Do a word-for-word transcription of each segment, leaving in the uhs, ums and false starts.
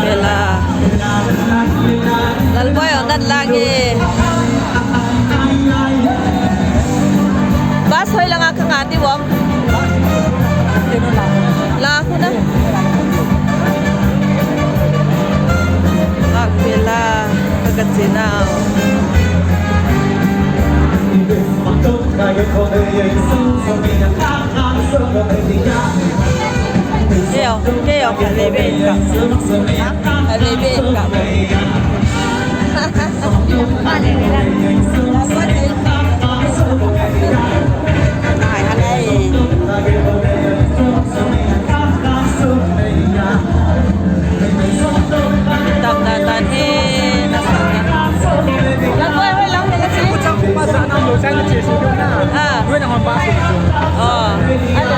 Bela. Lalboi, oh, nan lang e. Bus hoi langa ka nga ti bom. La khu na. Bela. Ka ka chena. Keo, keo, ka lebe ka. Ka lebe ka. Ai, ai. Tam na tan he, na sa na. Lang ko, hoy, lang ko, lang ko. Ah. Oh. Ano,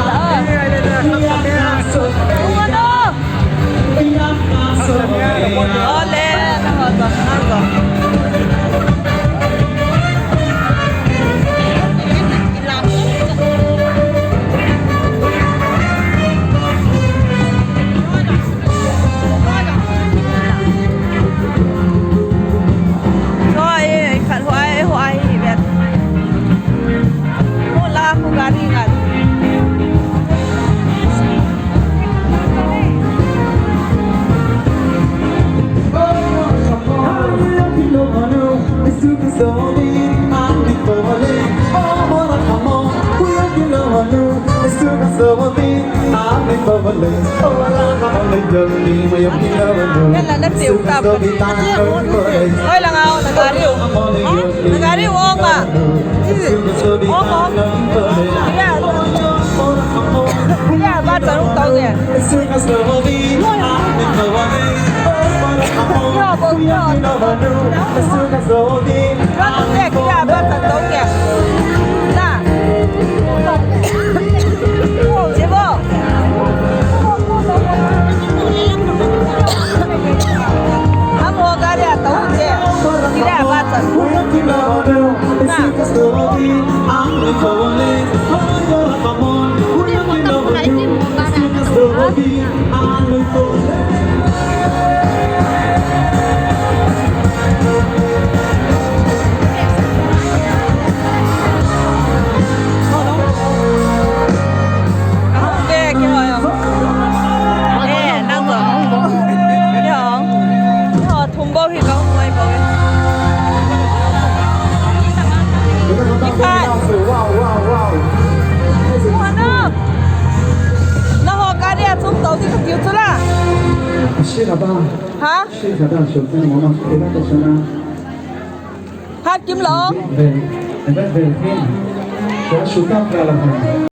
ano? Ole, nako, nako. Choi, khat huai, huai hi vet. Mo la khu gari ngal. Hoy lang ako, nagariw. Nagariw, oo nga. Oo, oo. Kaya, kaya, ba, tanong tao yan. Yo, bo, yo. Yo, kaya, kaya, ba, tanong yan. Na. Oh, sibo. Amo gari a tau che. Kira ba ta. Na. Kahung ve, kihoi o. Eh, nang jong. Kihong. Kihong, thum bou hi kahung ve bou e. Ikhat. Ano? Naho gari a chung tou ding katiu chu la. Ha? Hakim lo.